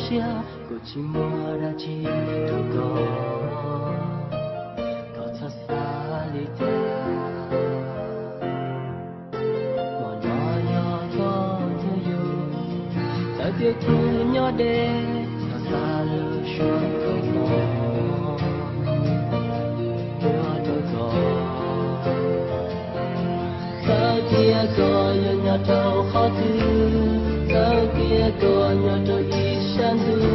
siab, kuv tsis muaj dab tsi rau koj, koj txhob xav li cas. Hmo no yog koj nrog yus, txawm tias kuv nyob deb, koj xa lub suab koj los, nyob rau koj. Txawm tias koj yuav nyob rau qhov twg, txawm tias koj nyob rau ib sab ntuj,